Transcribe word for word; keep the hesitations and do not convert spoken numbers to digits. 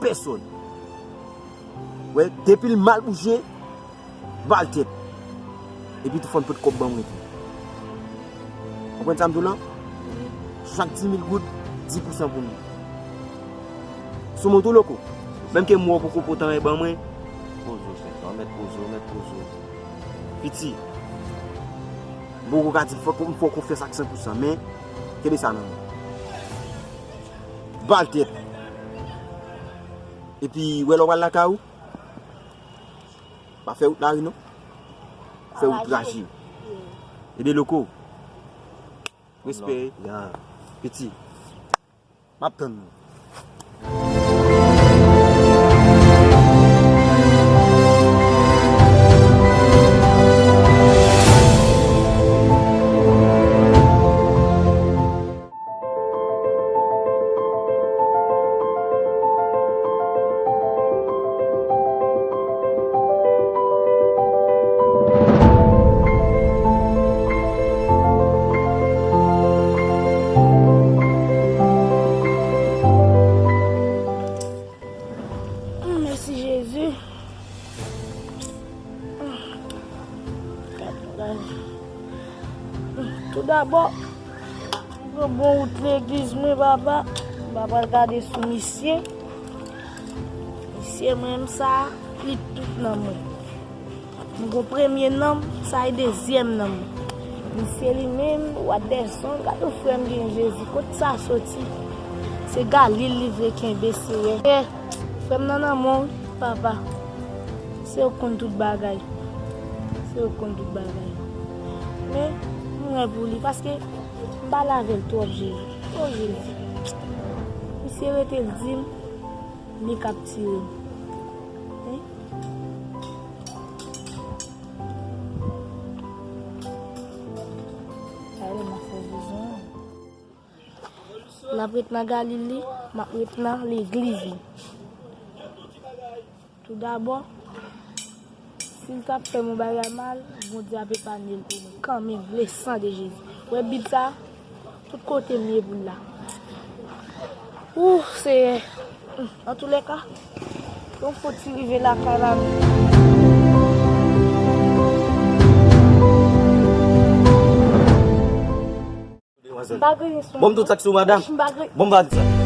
pèsòn. Wè, depi l mal bouje, ba l tèt. Epi tou fò n pot kòb ban mwen tou. Konprann sa m di w lan? Sou chak dis mil goud, dis pousan pou mwen. Sou mwen tou, loko. Menm ke m wè w poko pote anyen ban mwen. Poze w, sèk la, mèt poze w, mèt poze w. Piti. M poko ka di fò m fè w konfyans ak san pousan, men kenbe sa nan men. Ba l tèt. Epi, wè lè w pral lakay ou, pa fè wout lari non. Fè wout raje. Ede loko. Respè. Ya. Piti. M ap tann nou. Mèsi Jezi. Tou dabò, m pran bon wout legliz mwen, papa. M pa pral gade sou misye. Misye menm sa, li tout nan mwen. M gon premye nanm, sa e dezyèm nanm. Misye li menm, wa dèzon, gade yon frè m gen Jezi, kot sa soti? Se Galil li vle kenbe, Seyè. Eh, frè m nan nan men w, papa. Se ou k konn tout bagay. Se ou k konn tout bagay. Men, m rè pou li, paske m pale avè l twòp, Jezi. O Jezi. Misye rete l di m, li k ap tire m. Hein? Gade m ap fè bezwen. N ap ret nan Galil li, m ap ret nan legliz li. Tou dabò, si l t ap fè m yon bagay mal, Bondye ap epanye l pou mwen kanmenm, le sang de Jésus. Wè Bib sa, tout kote m ye pou l la. Ou, Seyè. Antoulèka, yon foti rive lakay la. M pa griyen sou ou. Bon, m tout sa k sou ou, madanm. M pa griyen. Bon, m pa di sa.